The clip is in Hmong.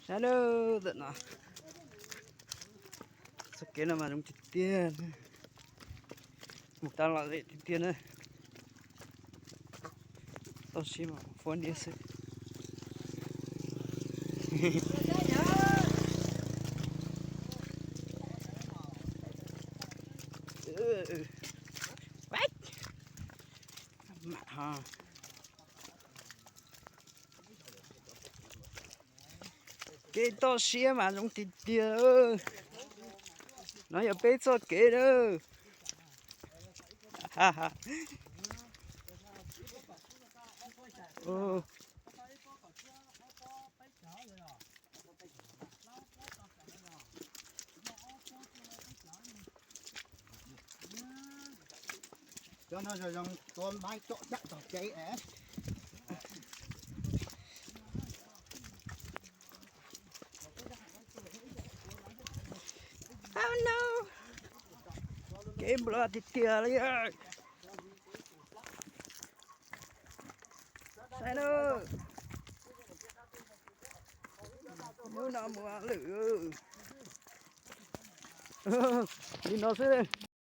Saib na, ntawm no txoj kev no mas zoo tiag tiag, mus tau los tiag tiag na. Toj siab mas fuab niab xwb. Kev toj siab mas zoo tiag tiag. No yog peb txoj kev na. Cov no zoo zoo tua maib coj caj tog kev es. Kev nplua tiag tiag li. Saib na, hnub no mus lwm li no xwb.